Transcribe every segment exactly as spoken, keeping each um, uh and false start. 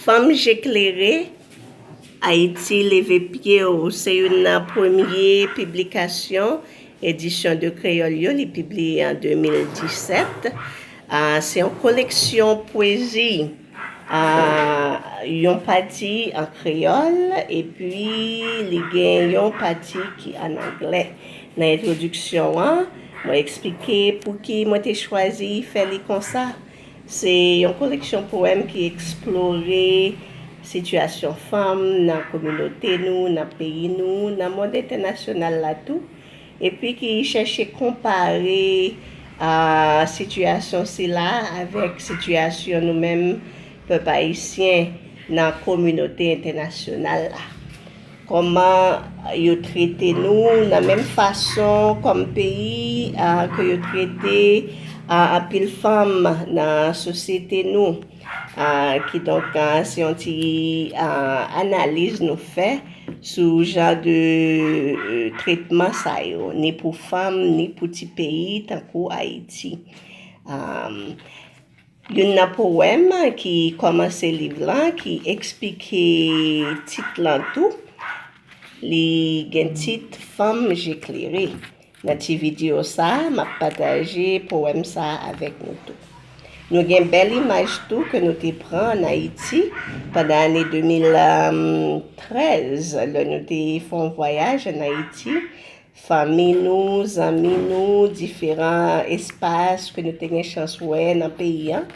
Fanm Je Klere, Ayiti Leve Pye W, se youn nan premye piblikasyon Éditions de Créole yo, li pibliye an de mil disèt. Ah, se yon koleksyon pwezi, ah, yon pati an kreyòl, epi li gen yon pati ki an anglè. Nan entwodiksyon an, mwen eksplike pouki mwen te chwazi fè li konsa. Se yon koleksyon powèm ki eksplore sitiyasyon fanm nan kominote nou, nan peyi nou, nan mond entènasyonal la tou, epi ki chèche konpare, ah, sitiyasyon sila avèk sitiyasyon nou menm pèp ayisyen nan kominote entènasyonal la. Kòman yo trete nou nan menm fason kòm peyi, ah, ke yo trete, ah, anpil fanm nan sosyete nou. Ah, kidonk, ah, se yon ti, ah, analiz nou fè sou jan de, euh, tretman sa yo, ni pou fanm, ni pou ti peyi tankou Ayiti. Ah, youn nan powèm ki kòmanse liv lan, ki eksplike tit lan tou, li gen tit Fanm Je Klere. Nan ti videyo sa a, m ap pataje powèm sa a avèk nou tou. Nou gen bèl imaj tou ke nou te pran ann Ayiti pandan ane de mil trèz, lè nou te fè yon vwayaj ann Ayiti. Fanmi nou, zanmi nou, diferan espas ke nou te gen chans wè nan peyi an.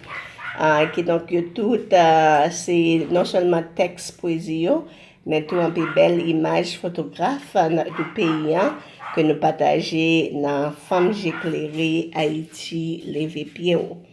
Ah, kidonk, yo tout, ah, se non sèlman tèks pwezi yo, men tou anpil bèl imaj fotograf, ah, nan, de peyi an ke nou pataje nan Fanm Je Klere, Ayiti Leve Pye W.